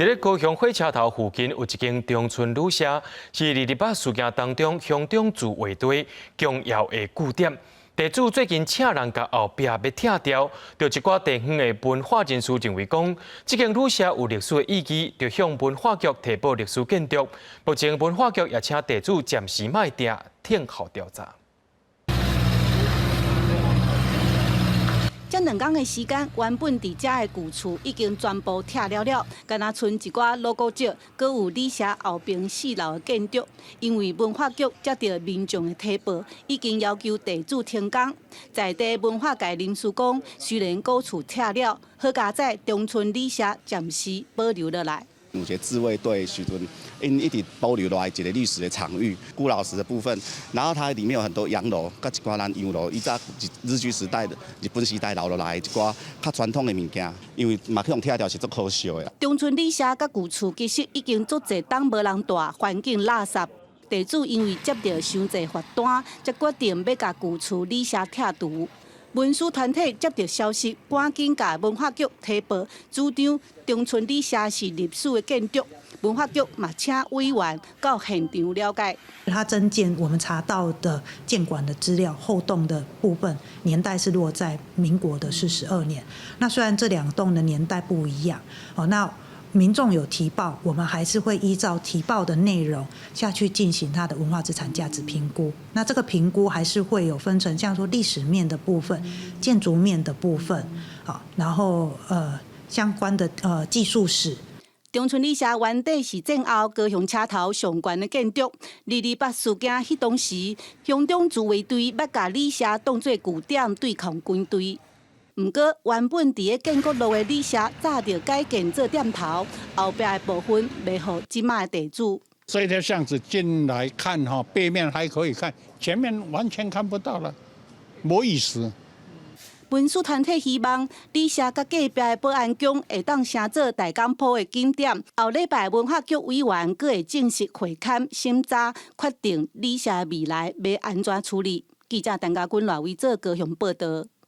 佇咧高雄火車頭附近有一間中村旅社，是二二八事件當中鄉長自衛隊重要的據點。地主最近請人共後壁欲拆掉，著一寡地方的文化人士認為講，這間旅社有歷史的意義，就向文化局提報歷史建築。目前文化局也請地主暫時莫拆，聽候調查。這2工的時間，原本佇遮的舊厝已經全部拆了了，干焦賰一寡老古蹟，閣有旅社後爿四樓的建築。因為文化局接著民眾的提報，已經要求地主停工。在地文化界人士講，雖然古厝拆了，好佳哉中村旅社暫時保留落來。有一個自衛隊時陣，𪜶一直保留落來一個歷史的場域，古老時的部分，然後它裡面有很多洋樓，佮一寡咱洋樓，以前日據時代、日本時代留落來一寡較傳統的物件，因為嘛去予拆掉是足可惜的。中村旅社佮舊厝其實已經足濟冬無人蹛，環境垃圾。地主因為接著傷濟罰單，才決定欲共舊厝旅社拆除。文史團體接著消息，趕緊共文化局提報，主張中村旅社是歷史的建築。文化局嘛請委員到現場了解。它增建我們查到的建館的資料，後棟的部分年代是落在民國的42年。那雖然這兩棟的年代不一樣，哦，那民眾有提報，我們還是會依照提報的內容下去進行它的文化資產價值評估。那這個評估還是會有分成，像說歷史面的部分、建築面的部分，好，然後相關的技術史。中村旅社原底是戰後高雄車頭上懸的建築。二二八事件彼當時，鄉長自衛隊欲共旅社當做據點對抗軍隊。毋過，原本佇咧建國路的旅社早就改建做店頭，後壁的部分賣予這馬的地主。這條巷子進來看哈，背面還可以看，前面完全看不到了，沒意思。文史團體希望旅社佮隔壁的保安宮會當成做大港埔的景點。後禮拜文化局委員閣會正式會勘審查，決定旅社未來欲按怎處理。記者陳家軍、賴偉做高雄報導。